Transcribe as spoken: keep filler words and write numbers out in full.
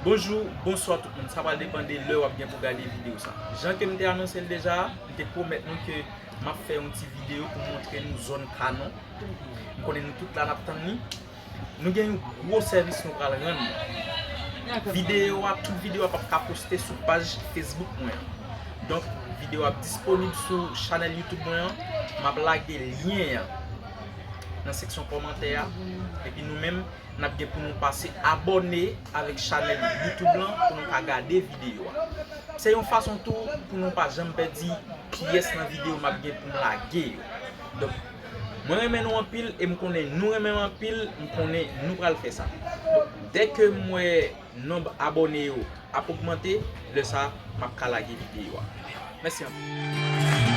Bonjou, bonswa tout moun. Sa pral depann de lè w ap gen pou gade videyo sa. Jan ke m te anonse l deja, m te pwomèt nou ke m ap fè yon ti videyo pou montre nou zòn Kanon. M konnen nou tout la n ap tann li. Nou gen yon gwo sèvis nou pral rann. Videyo a, tout videyo a p ap ka poste sou paj Facebook mwen an. Donk, videyo a ap disponib sou chanèl YouTube mwen an. M ap lage lyen an nan seksyon kòmantè a. Epi nou menm, n ap gen pou nou pase abòne avèk chanèl YouTube lan pou nou ka gade videyo a. Se yon fason tou pou nou pa janm pèdi pyès nan videyo m ap gen pou m lage yo. Donk, mwen renmen nou anpil e m konnen nou renmen m anpil, m konnen nou pral fè sa. Donk, dèke m wè nonb abòne yo ap ogmante, lè sa a, m ap ka lage videyo a. Mèsi anpil.